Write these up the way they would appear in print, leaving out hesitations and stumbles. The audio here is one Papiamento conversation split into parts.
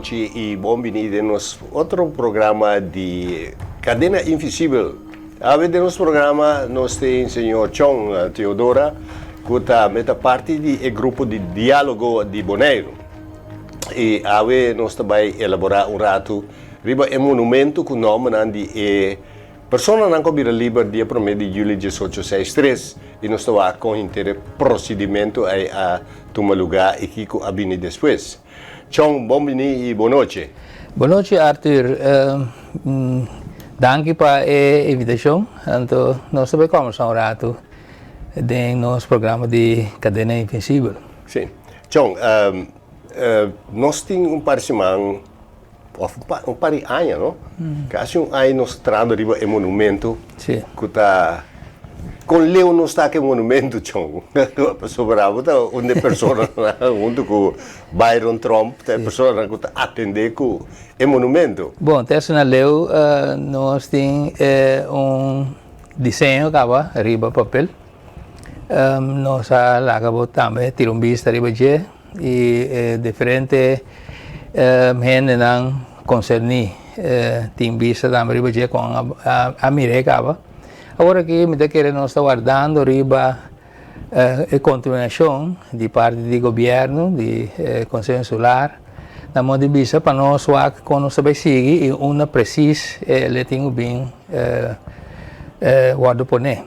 nochi i bon bini den nos otro programa di Kadena Invisibel. Awe den nos programa nos tin señor Chon Theodora ku ta meta parti di e grupo di diálogo di Boneiru. I awe nos ta bai elaborá un ratu riba e monumento ku nòmbernan di e Personanan ku a bira liber dia promé di juli 1863 i nos ta wak kon henter e prosedimentu ei a tuma lugá i kiko a bini despues. Chon, bon bini i bon nochi. Bon nochi Arthur. Danki pa e invitashon. Anto nos ta bai kòmbersá un ratu den nos programa di Kadena Invisibel. Sí. Chon, nos tin un par siman. Of un par di aña, no? Casi un aña nos trahando riba e monumento. Sí. Cu ta con leu nos ta cu e monumento, chon. Pasobra abo ta un di e personanan hunto cu Byron Tromp ta e personanan cu ta atende cu e monumento. Bon, te asina leu nos tin un diseño caba riba papel. Nos a laga bo tambe tira un bista riba dje. I e diferente hendenan konserní tin bista tambe riba dje kon a mir'é kaba. Awor aki mi ta kere nos ta wardando riba e kontinuashon di parti di gobièrnu, di Konseho Insular, na modo di bisa pa nos wak kon nos ta bai sigui i unda presis e tin ku bin wòrdu poné.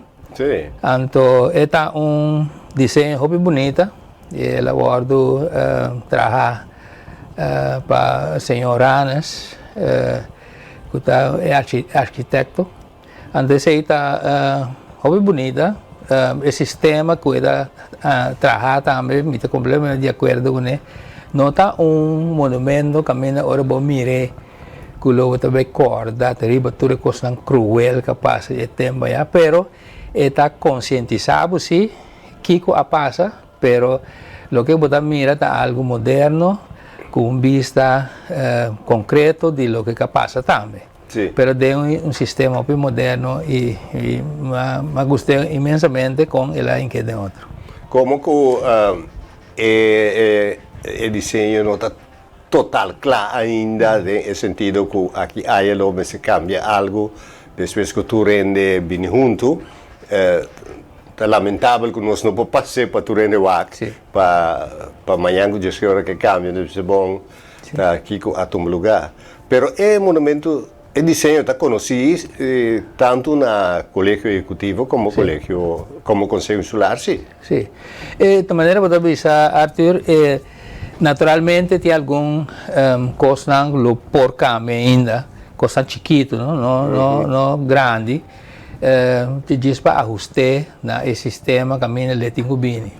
Anto e ta un diseño hopi bunita. I el a wòrdu traha pa señor Ranes, ku ta e arkitekto. Anto esei ta hopi bunita. E sistema ku e ta traha tambe mi ta kompletamente di akuerdo kuné. No ta un monumento kaminda ora bo mir'é ku lo bo ta bai kòrda riba tur e kosnan kruel ku a pasa e tempu ayá, pero e ta konsientisá bo si. Kiko a pasa, pero loke bo ta mira ta algu moderno ku un bista konkreto di loke ka pasa tambe. Pero den un sistema hopi moderno i mi a gust'é inmensamente kon el a hink'é den otro. Komo ku e diseño no ta total kla ainda den e sentido ku aki aya lo mester kambia algu despues ku tur hende bini huntu, Ta lamentabel ku nos no por pas'é pa tur hende wak pa pa mañan ku Dios ke ora ke kambia nos bisa bon ta kiko a tuma lugá. Pero e monumento e diseño ta konosí tantu na Kolegio Ehekutivo komo Kolegio komo Konseho Insular si. Si. E ta manera bo ta bisa Arthur e naturalmente tin algun kosnan lo por kambia ainda kosnan chikitu no no no no grandi. Te djis pa ahust'é na e sistema kaminda le tin ku bini.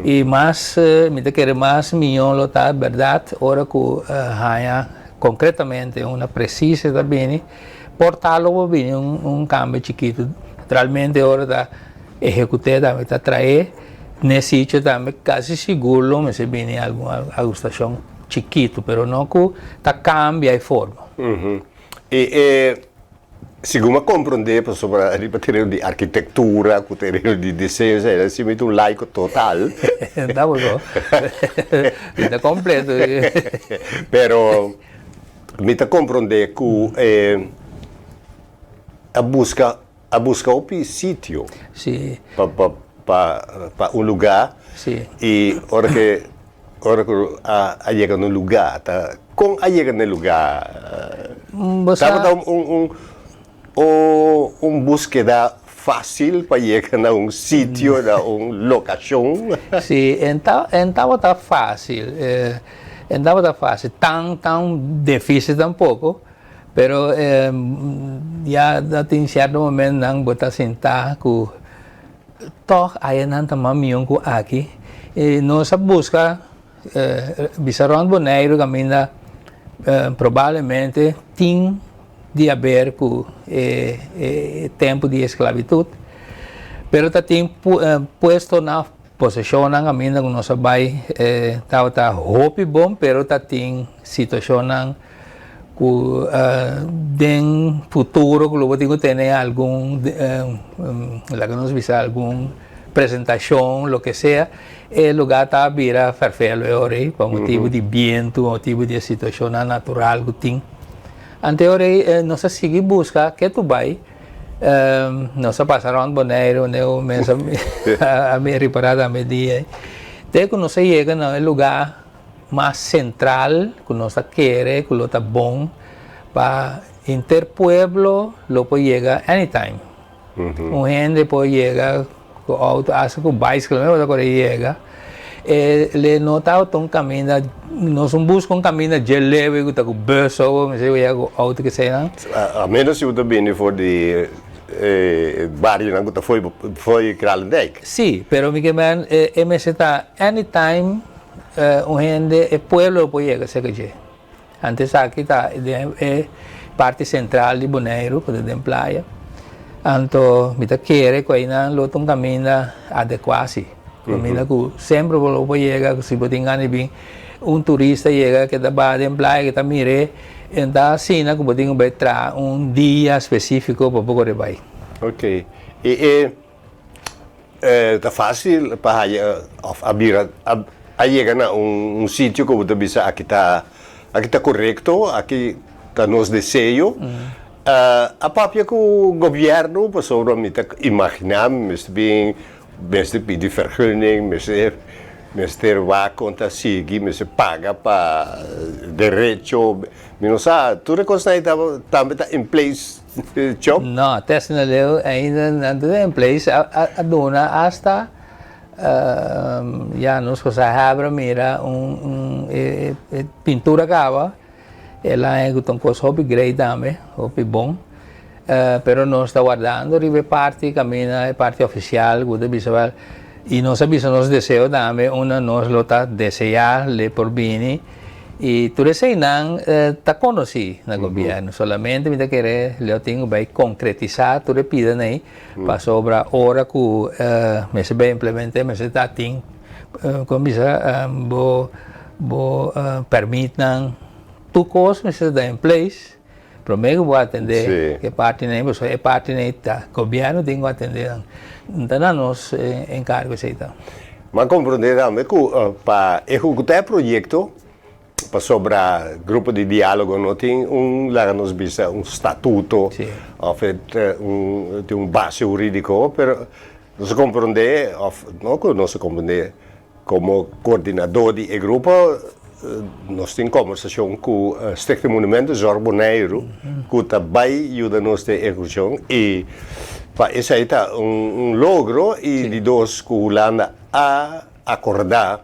I mas, mi ta kere mas mihó lo ta bèrdat ora ku haña konkretamente una presis e ta bini, por ta lo por bini un kambio chikitu. Naturalmente ora ta ehekut'é tambe ta traé n'e sitio tambe kasi sigur lo mester bini algun ahustashon chikitu, pero no ku ta kambia e forma. I e Segun a komprondé pasobra riba tereno di arkitektura ku tereno di diseño esei ta simiti un laiko total. Ta bo so. Mi ta kompleto. Pero mi ta komprondé ku e a buska a buska hopi sitio pa pa pa pa un lugá i ora ke Ora ku a yega na un lugá, ta kon a yega na e lugá? Tabata un un búskeda fásil pa yega na un sitio, na un lokashon? Sí, en tabata fásil, en tabata fásil, tan tan difísil tampoko, pero ya tin sierto momentonan bo ta sinta ku. Tòg ayanan ta mas mion ku aki. I nos a buska bisa rònt Boneiru kaminda probablemente tin di haber ku e tempu di esklabitut, pero ta tin puesto na poseshonnan kaminda ku nos a bai tabata hopi bon pero ta tin situashonnan ku den futuro ku lo bo tin ku tene algun laga nos bisa algun presentashon loke sea. E lugá ta bira ferfelu e ora ei pa motibu di bientu, pa motibu di e situashonnan natural ku tin. Ante e ora ei nos a sigui buska ke tu bai. Nos a pasa rònt Boneiru, ne mes a mi ripará tambe dia ei. Te ku nos a yega na e lugá mas sentral ku nos ta kere ku lo ta bon pa henter pueblo lo por yega anytime. Un hende por yega ku outo, asta ku baiskel mes bo ta kore yega. E le no tabata un kaminda, nos un buska un kaminda dje leu ku ta ku bus o mester yega ku outo keseinan. A menos si bo ta bini for di e barionan ku ta fo'i fo'i Kralendijk. Si, pero mi ke men e mester ta anytime un hende, e pueblo por yega serka dje. Antes aki ta den e parti sentral di Boneiru ku ta den playa. Anto mi ta kere ku einan lo ta un kaminda adekuá si. Kaminda ku semper bo lo por yega si bo tin gana di bin un turista yega ke ta baha den playa ke ta mir'é e no ta asina ku bo tin ku bai traha un dia spesífiko pa bo kore bai. Ok. I e Ta fácil pa haya of a bira a yega na un sitio ku bo ta bisa aki ta aki ta korekto, aki ta nos deseo. A papia ku gobièrnu pasobra mi ta imaginá mi mester bin mester pidi vergunning, mester mester wak kon ta sigui, mester paga pa derecho, mi no sa tur e kosnan ei tambe ta in place. Chop? No, te asina leu ainda nan ta den place a duna hasta ya nos cosa habra mira un e pintura caba el aña cu ta un cos hopi great tambe hopi bon pero nos ta wardando riba e parti caminda e parti oficial cu ta bisa wel y nos a bisa nos deseo tambe unda nos lo ta desea le por bini. I tur eseinan ta konosí na gobièrnu. Solamente mi ta kere lo tin ku bai konkretisá tur e pidanan ei pasobra ora ku mester bai implement'é mester ta tin komo bisa bo bo pèrmitnan tur kos mester ta in place promé ku bo atendé e partinan ei pasobra e partinan ei ta gobièrnu tin ku atendé nan. No ta na nos enkargo esei ta. M'a komprondé tambe ku pa ehekutá e proyekto, pasobra grupo di diálogo no tin un, laga nos bisa, un statuto òf e tin un base hurídiko, pero nos a komprondé, òf no ku nos a komprondé, komo koordinadó di e grupo nos tin kombersashon ku Stichting Monumentenzorg Boneiru ku ta bai yuda nos den ehekushon i pa esei ta un logro i di dos ku Hulanda a akordá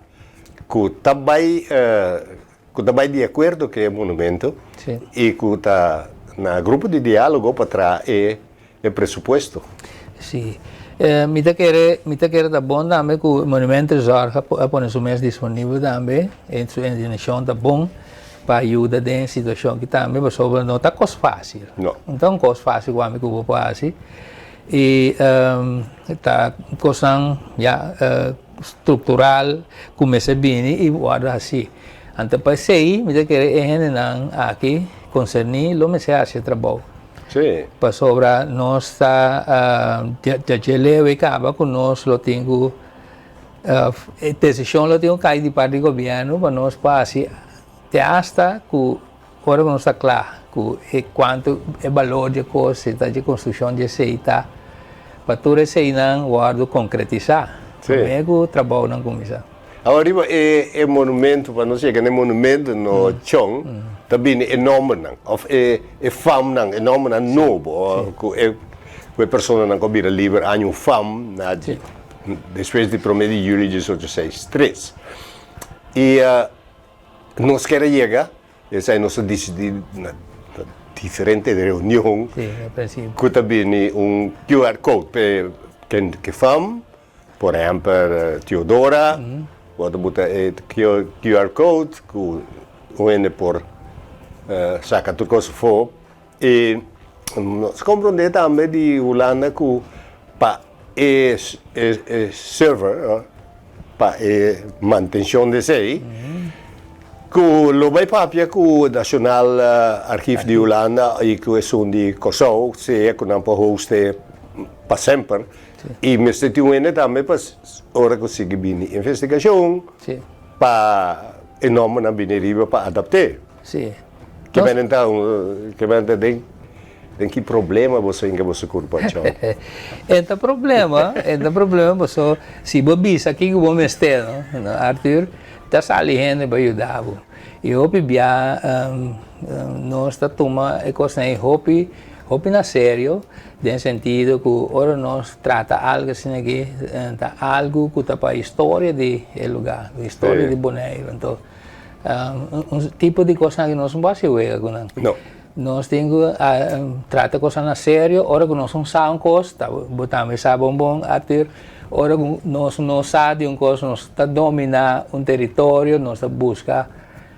ku ta bai ku ta bai di akuerdo ku e monumento i ku ta na grupo di diálogo pa traha e e presupuesto. Sí. Mi ta kere, mi ta kere ta bon tambe ku Monumentenzorg a pone su mes disponibel tambe, en su intenshon ta bon pa yuda den e situashon aki tambe, pasobra no ta kos fásil. No. No ta un kos fásil ku ami ku bo por hasi. I ta kosnan ya struktural ku mester bini i wòrdu hasí. Anto pa esei mi ta kere e hendenan aki konserní lo mester hasi e trabou. Sí. Pasobra nos ta dje leu e kaba ku nos lo tin ku e desishon lo tin ku kai di parti di gobièrnu pa nos por hasi te asta ku ora ku nos ta kla ku e kuantu e balor dje kos ta dje konstrukshon dje esei ta pa tur eseinan wòrdu konkretisá promé ku trabounan kuminsá. Awor riba e e monumento, pa nos yega na e monumento no Chong, ta bini e nombernan of e e famnan, e nombernan nobo ku e ku e personanan ku a bira liber aña un fam na despues di prome di juli diesocho seis tres. I nos ker a yega, esei nos a disidí na diferente reunion ku ta bini un QR code pa e ken ke fam. Por ehempel Theodora, bo ta buta e QR code ku un hende por saka tur kos afó. I nos komprondé tambe di Hulanda ku pa e server, pa e mantenshon di esei, ku lo bai papia ku Nationaal Archief di Hulanda i ku esun di Kòrsou, sea ku nan por host e pa semper. I mester tin un hende tambe pa ora ku sigui bini investigashon pa e nòmbernan bini riba pa adapt'é. Ke menen ta un ke menen ta den den ki problema boso hinka boso kurpa chon? E ta problema, e ta problema paso si bo bisa kiko bo mester no Arthur ta sali hende pa yuda bo. I hopi bia nos ta tuma e kosnan ei hopi hopi na serio den sentido ku ora nos trata algu asina aki ta algu ku ta pa historia di e luga, historia di Boneiru. Anto un tipo di kosnan aki nos no por hasi wega ku nan. Nos tin ku trata kosnan na serio ora ku nos no sa un kos, bo tambe sa bon bon Arthur, ora ku nos no sa di un kos nos ta domina un teritorio, nos ta buska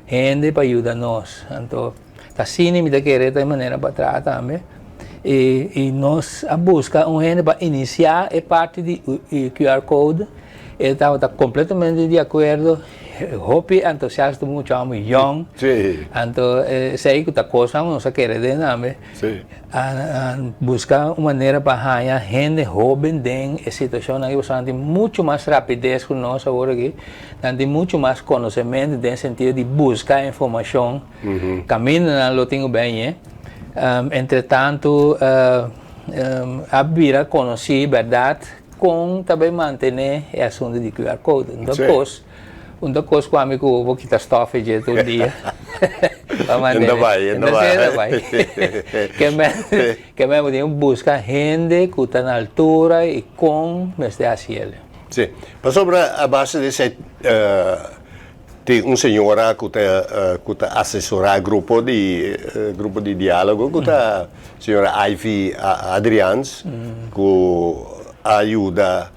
hende pa yuda nos. Anto ta asina mi ta kere ta e manera pa traha tambe. I nos a buska un hende pa inisiá e parti di QR code, e tabata kompletamente di akuerdo. Hopi entusiasta mucha homber yong. Anto esei ku ta kosnan ku nos a kere den tambe. A buska un manera pa haña hende hoben den e situashonnan aki pasobra nan tin muchu mas rapides ku nos awor aki. Nan tin muchu mas konosementu den sentido di buska informashon kaminda nan lo tin ku bèñe. Entretantu a bira konosí bèrdat Kon ta bay mantene e asunto di QR code? Un ta cos, un ta cos cu ami cu bo kita stof e dje tur dia pa mantene. E ta bay, e ta bay. E ta bay. Ke men, ke men bo tin cu busca hende cu ta na altura y con mester haci el. Si. Pasobra a base di esey tin un señora cu ta cu ta asesora grupo di grupo di dialogo cu ta señora Ivy Adriaans cu a yuda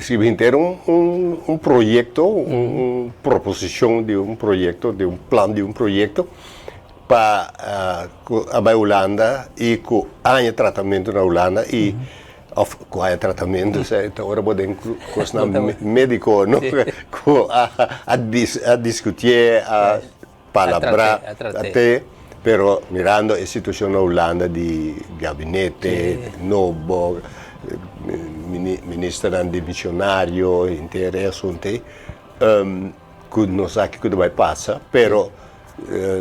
scribi henter un un proyecto un proposicion di un proyecto di un plan di un proyecto pa cu a bay Hulanda y cu haña tratamento na Hulanda y Of cu haya tratamento esey ta ora bo den cosnan medico no cu a discutié a palabra a te pero mirando e situacion na Hulanda di gabinete nobo ministernan dimisionario henter e asunto ey cu no sa kico ta bay pasa pero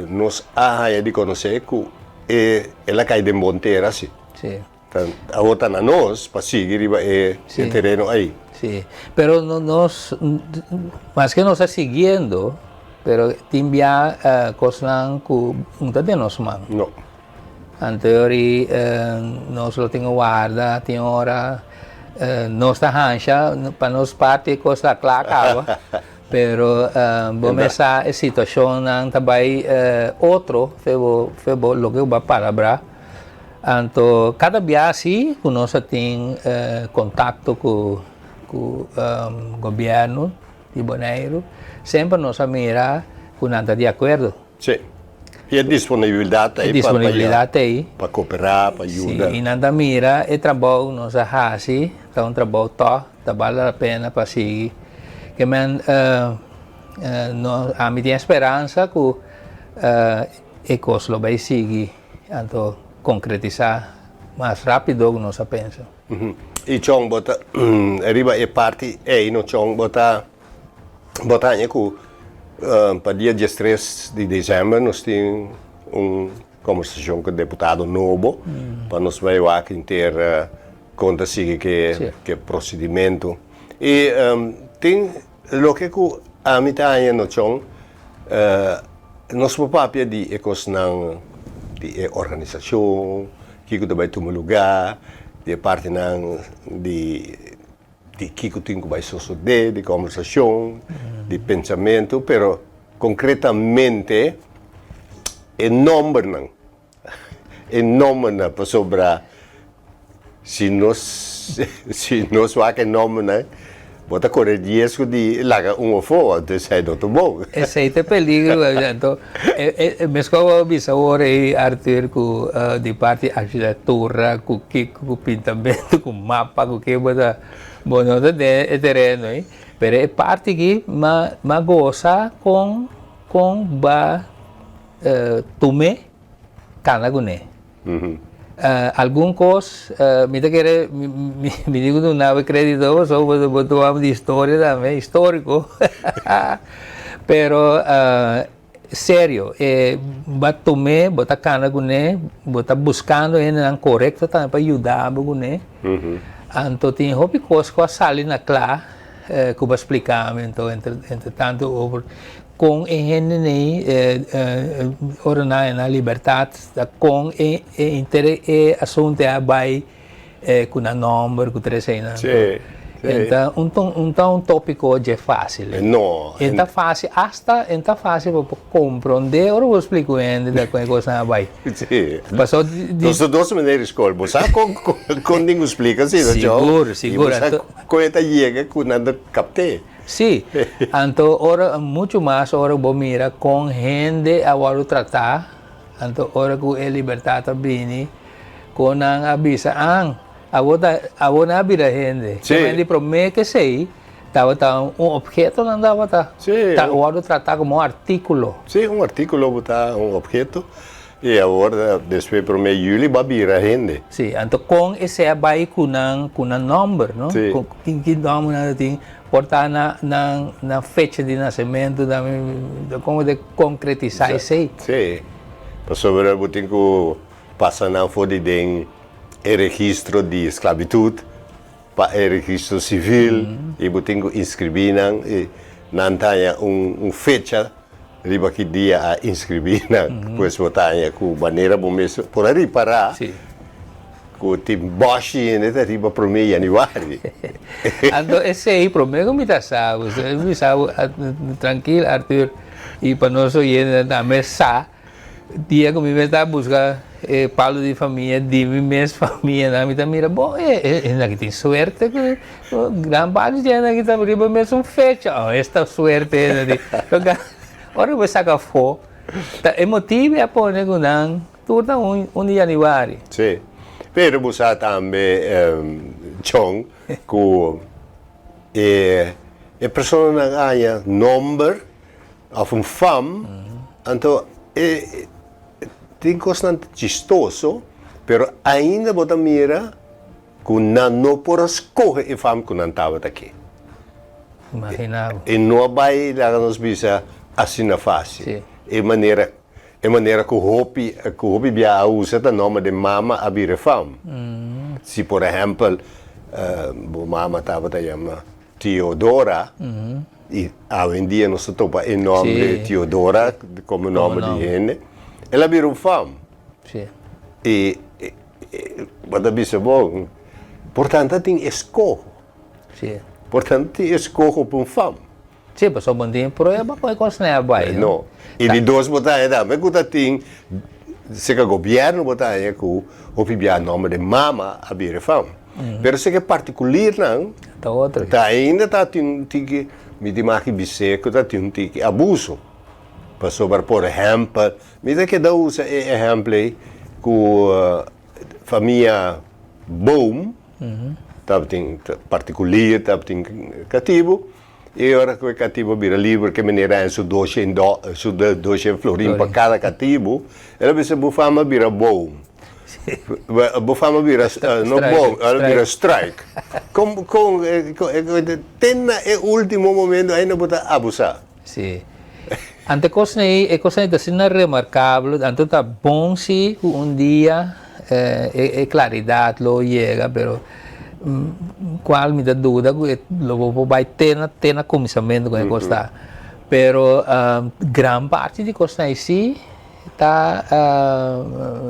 nos a haya di conoce cu el a cay den bon tera si. Awor ta na nos pa sigui riba e tereno ei. Sí, pero nos, maske nos ta siguiendo, pero tin bia kosnan ku no ta den nos man. No. Anteori nos lo tin ku warda, tin ora nos ta hansha pa nos parti e kos ta kla kaba, pero bo mes sa e situashonnan ta bai otro fe bo, fe bo loke bo a palabrá. Anto kada bia si ku nos a tin kontakto ku ku gobièrnu di Boneiru, semper nos a mira ku nan ta di akuerdo. Sí. I e disponibilidat ta ei pa Disponibilidat ta ei. Pa koperá, pa yuda. Sí, i nan ta mira e trabou ku nos a hasi ta un trabou tòg, ta bale la pena pa sigui. Ke men no ami tin e speransa ku e kos lo bai sigui. Anto konkretisá mas rápido ku nos a pensa. I Chong bo ta riba e parti ei no Chong bo ta bo ta haña ku pa dia diestres di desèmber nos tin un kombersashon ku deputado nobo pa nos bai wak henter kon ta sigui ke ke prosedimentu i tin loke ku ami ta haña no Chong. Nos por papia di e kosnan di e organisashon, kiko ta bai tuma lugá, di e partinan di di kiko tin ku bai sosodé, di kòmbersashon, di pensamentu, pero konkretamente e nòmbernan, e nòmbernan pasobra Si nos si nos wak e nombernan, bo ta kore riesgo di laga un ofo, anto esei no ta bon. Esei ta e peligro, anto meskos bo a bisa awor ei Arthur ku di parti arkitektura ku kiko ku pintamentu ku mapa ku ke bo ta bo no ta den e tereno ei, pero e parti aki m'a gosa kon kon ba tum'é kana kuné. Algun kos mi ta kere mi tin ku duna bo e kredito pasobra bo ta wak di historia tambe, historiko. Pero serio e bo a tum'é, bo ta kana kuné, bo ta buskando hendenan korekto tambe pa yuda bo kuné. Anto tin hopi kos ku a sali na kla ku bo a splika mi anto entre tanto over Kon e hende nei ora nan na libertat ta kon e inter e asunto a bai ku nan nomber ku tur eseinan. Sí, sí. En ta un un ta un topiko dje fasil. No. En ta fasil asta en ta fasil pa por kompronde ora bo splika un hende ta kon e kosnan a bai. Sí. Paso di. Nos ta dos manera di skol. Bo sa kon kon tin ku splika si no Joe? Sigur, sigur. I bo sa kon e ta yega ku nan ta kapt'é. Sí, anto ora muchu mas ora bo mira kon hende a wòrdu tratá, anto ora ku e libertat a bini, kon nan a bisa, An, abo ta, abo nan a bira hende. Sí. Kende di promé ku esei tabata un opheto nan tabata, Sí. ta wòrdu tratá komo un artíkulo. Sí, un artíkulo bo ta un opheto, i awor despues promé yüli bo a bira hende. Sí, anto kon esei a bai ku nan, ku nan nòmber, no? Sí. Ki ki nòmber nan ta tin? Por ta na nan nan fecha di nasementu tambe kon bo ta konkretisá esei? Sí, pasobra bo tin ku pasa nan for di den e registro di sklabitut pa e registro sivil i bo tin ku inskribí nan i nan ta haña un un fecha riba ki dia a inskribí nan. Pues bo ta haña ku manera bo mes por a ripará. Ku tin bòshi hende ta riba promé yanüari. Anto esei promé ku mi ta sa, mi sa trankil Arthur i pa nos oyentenan tambe sa, dia ku mi mes ta buska e palo di famia di mi mes famianan mi ta mira bo e hende aki tin suerte ku gran parti di hende aki ta riba mesun fecha, oh esta suerte hende tin. Ora ku bo saka afó ta e motibu a pone ku nan Tur ta un di yanüari. Sí. Pero bo sa tambe, Chong, ku e e personanan a haña nomber òf un fam, anto e tin kosnan chistoso, pero ainda bo ta mira ku nan no por a skohe e fam ku nan tabata ke. Imagina bo. E no a bai, laga nos bisa, asina fásil. Sí. E manera E manera ku hopi ku hopi bia a usa ta nòmber den mama a bira fam. Si por ehèmpel bo mama tabata yama Teodora i awendia nos ta topa e nòmber Teodora komo nòmber di hende, el a bira un fam. I bo ta bisa bon, por tanto tin eskoho. Por tanto tin eskoho pa un fam. Sí, pasobra bo no tin prueba ku e kos no a bai. No. I di dos bo ta haña tambe ku ta tin, serka gobièrnu bo ta haña ku hopi bia nòmber di mama a bira fam. Pero serka e partikulirnan Ta otro. ta ainda ta tin un tiki, mi tin maki bis'é ku ta tin un tiki abuso. Pasobra por ehèmpel, mi ta keda usa e ehèmpel ei ku famia Boom tabatin partikulir, tabatin katibu. I ora ku e katibu a bira liber, ke manera en su doshen do, su doshen florin pa kada katibu, el a bisa, Bo fama a bira boom. Bo fama a bira, no boom, el a bira struik. Kon, kon, te na e ultimo momento ainda bo ta abusá. Sí. Anto e kosnan ei, e kosnan ei ta asina remarkabel, anto ta bon si ku un dia e klaridat lo yega, pero Cual mi ta duda cu e lo bo por bay te na te na cuminsamentu con e cos ta. Pero gran parti di cosnan ey si ta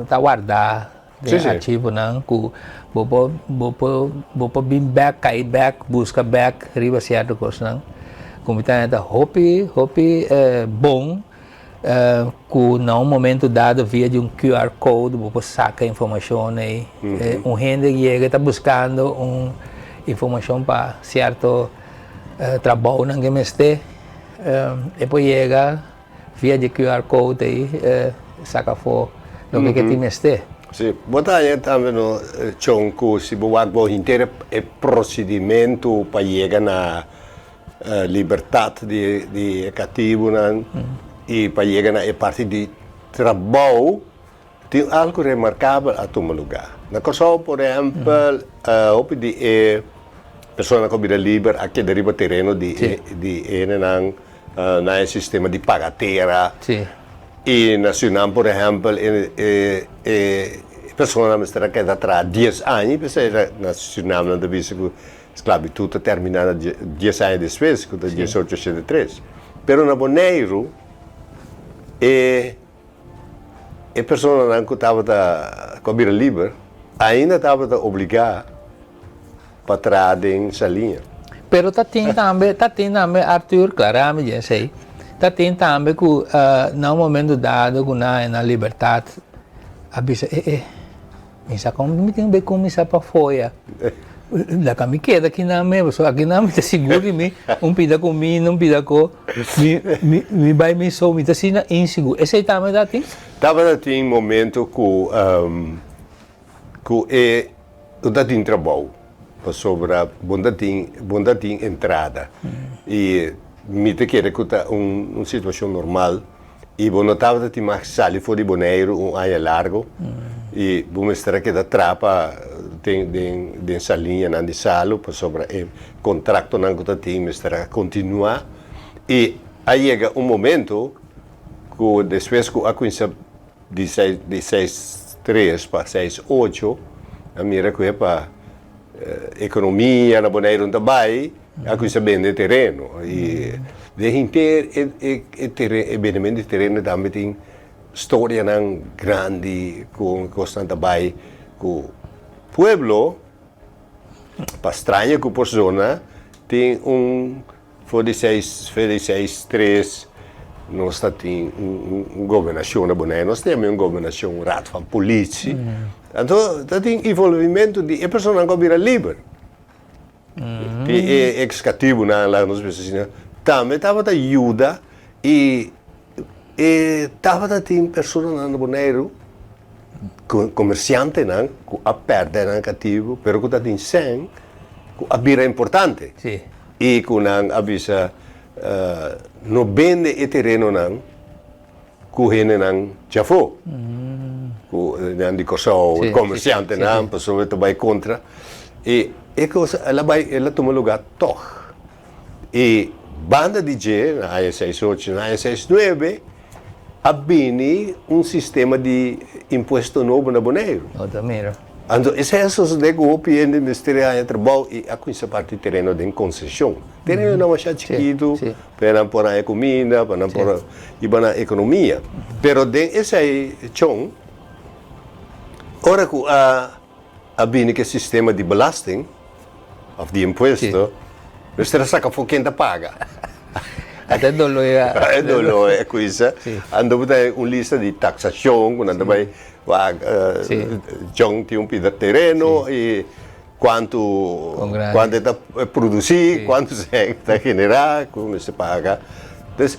ta warda den archivonan cu bo por bo por bo por bin bek cay bek busca bek riba cierto cosnan cu mi ta ta hopi hopi bon. Ku na un momento dado via di un QR code bo por saka informashon ei. Un hende yega e ta buskando un informashon pa sierto trabounan ke mester, e por yega via di e QR code ei saka afó loke ke tin mester. Si, bo ta haña tambe no Chon ku si bo wak bo henter e prosedimentu pa yega na libertat di e katibunan i pa yega na e parti di trabou, Tin algu remarkabel a tuma lugá. Na Kòrsou, por ehèmpel, hopi di e personanan ku a bira liber a keda riba tereno di e di e hendenan na e sistema di paga tera. I na Surinam, por ehèmpel, e e e personanan mester a keda traha dies aña, p'esei na Surinam nan ta bisa ku sklabitut ta terminá na dies aña despues, ku ta diesocho ochenta i tres. Pero na Boneiru e E personanan ku tabata ku a bira liber ainda tabata obligá pa traha den saliña. Pero ta tin tambe, ta tin tambe, Arthur, klará mi dje esei, ta tin tambe ku na un momento dado ku nan a na libertat a bisa, e e, Mi sa kon mi tin be kuminsá pa foya. Laga mi keda akinan mes, pasobra akinan mi ta sigur di mi, un pida kuminda, un pida ko, mi, mi, mi bai mi so, mi ta asina insigur. Esei tambe ta tin? Tabata tin momento ku, ku e no ta tin trabou, pasobra bo no ta tin, bo no ta tin entrada. I mi ta kere ku ta un, un situashon normal. I bo no tabata tin mag sali for di Boneiru un aña largo i bo mester a keda trapa den den den saliñanan di salu pasobra e kontraktonan ku ta tin mester a kontinuá. I a yega un momento ku despues ku a kuminsá di seis di seis tres pa seis ocho a mira ku epa Ekonomia na Boneiru no ta bai, a kuminsá bende tereno i den henter e e e bendemento di tereno tambe tin storianan grandi kon kosnan ta bai ku pueblo pa straño ku por zona tin un For di seis for di seis tres nos ta tin un un gobernashon na Bonaire, nos ta yama e un gobernashon raad van politie. Anto ta tin involvimento di e personanan ku a bira liber. Di e ex katibunan laga nos bisa asina, tambe tabata yuda i e tabata tin personanan na Boneiru, komersiantenan ku a pèrdè nan katibu pero ku ta tin sèn ku a bira importante. I ku nan a bisa, No bende e terenonan ku hendenan djafó, ku nan di Kòrsou, komersiantenan, pasobra ta bai kontra. I e kos el a bai, el a tuma lugá tòg. I banda di dje, na aña seis ocho, na aña seis nuebe, a bini un sistema di impuesto nobo na Boneiru. No ta mira. Anto esei a sosodé ku hopi hende mester a haña trabou i a kuminsá parti tereno den konseshon. Tereno nan masha chikitu, pa nan por haña kuminda, pa nan por hiba nan ekonomia. Pero den esei chon, ora ku a a bini ku e sistema di belasting òf di impuesto, mester a saka afó ken ta paga. Ata e doló ya. E doló e kuisa. Anto bo ta haña un lista di taksashon ku nan ta bai wak John tin un pida tereno i kuantu kuantu e ta produsí, kuantu e ta generá ku mester paga. Entonces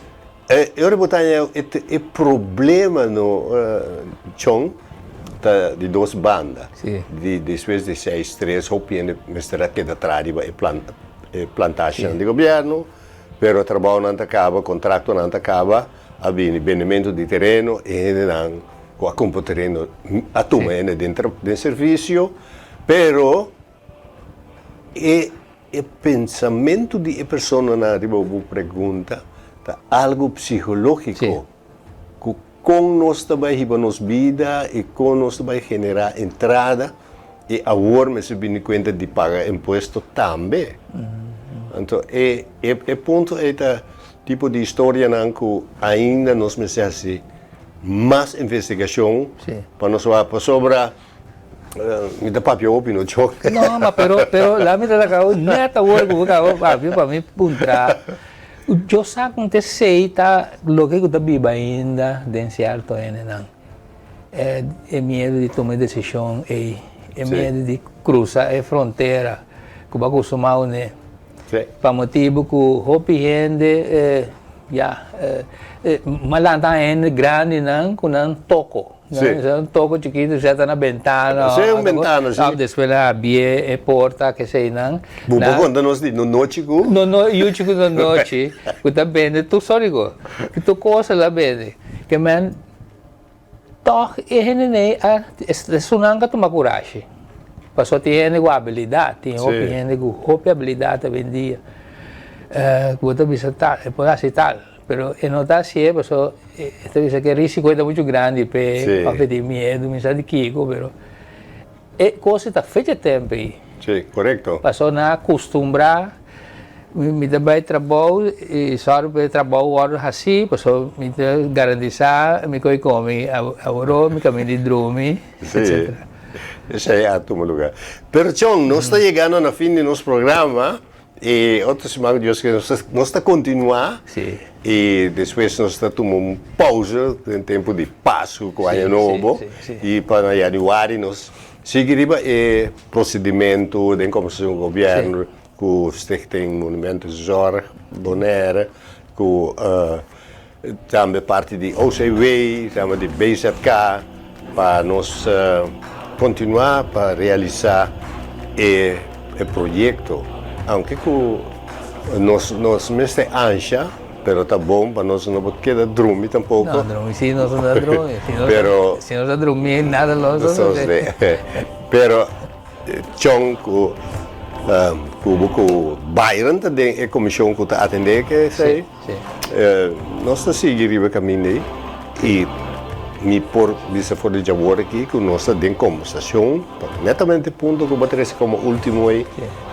E ora bo ta haña e problema no Chon ta di dos banda. Di despues di seis tres hopi hende mester a keda traha riba e e plantashinan di gobierno, pero trabounan ta kaba, kontraktonan ta kaba, a bini bendementu di tereno, e hendenan ku a kumpra tereno a tuma hende den den servisio, pero e E pensamentu di e personanan riba bo pregunta ta algu psihológiko ku kon nos ta bai hiba nos bida i kon nos ta bai generá entrada i awor mester bini kuenta di paga impuesto tambe. Anto e e punto ei ta tipo di historianan ku ainda nos mester hasi mas investigashon pa nos wak pasobra. Mi ta papia hopi no Chok. No, ma pero, pero la mi ta saka net awor ku bo kaba papia pa mi puntra. Yo sa ku te sei ta loke ku ta biba ainda den sierto hendenan. E, e miedu di tuma e desishon ei, e miedu di krusa e frontera ku bo a kustumá une. Pa motibu ku hopi hende, ya, malanta hende grandinan ku nan toko. Sí. Un toko chikitu seta na bentana. Sí, un bentana, sí. Of despues nan habie e porta, kesei nan. Bo por konta nos di nonochi ku? No, no, yuchi ku nonochi ku ta bende tur sòriko. Tur kos el a bende. Ke men. Tòg e hendenan a esunnan ka tuma kurashi. Pasobra tin hende ku abilidat, tin hopi hende ku hopi abilidat awendia ku bo ta bisa tal, e por hasi tal, pero e no ta hasié pasobra e ta bisa ku e risiko ta muchu grandi p'e òf e tin miedu, mi sa di kiko, pero e kos ta fecha tempu ei. Pasobra nan a kustumbrá. Mi ta bai trabou i sòru pa e trabou wòrdu hasí, pasobra mi ta garantisá mi ko'i komi aworó, mi kaminda di drumi, etcetera. Sí, esei a tuma lugá. Pero Chon, nos ta yegando na fin di nos programa i otro siman ku Dios kere nos ta kontinuá i despues nos ta tuma un pousa den tempu di Pasku ku Aña Nobo i pa na yanüari nos sigui riba e prosedimentu den kombersashon ku gobièrnu. Ku Stichting Monumentenzorg Bonaire, ku tambe parti di OCW, tambe di BZK, pa nos kontinuá pa realisá e proyekto. Aunke ku nos nos mester ansha, pero ta bon pa nos no por keda drumi tampoko. No, drumi si nos no ta drumi. Si nos ta drumi nada lo sosode. Pero Chon ku ku bo ku Byron ta den e komishon ku ta atendé ke esei. Nos ta sigui riba e kaminda ei i mi por bisa for di djawor aki ku nos ta den kombersashon pa netamente punto ku bo a trese komo ultimo ei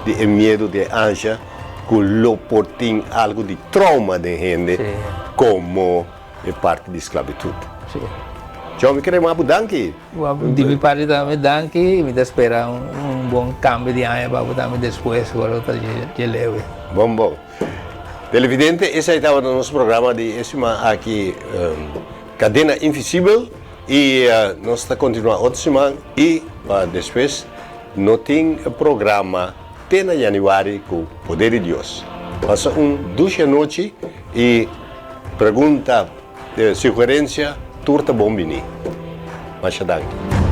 di e miedu di e ansha ku lo por tin algu di trauma den hende komo e parti di sklabitut. Chon mi kere mapu danki. Di mi parti tambe danki y mi ta spera un bon cambio di aña pa bo tambe despues ora ta dje lewe. Bon bon. Televidente esai tabata nos programa di e siman aki Cadena Invisibel y nos ta continua otro siman y pa despues no tin programa te na januari cu poder di Dios. Pasa un dushi anochi y pregunta, sugerencia tur ta bon bini. Masha danki.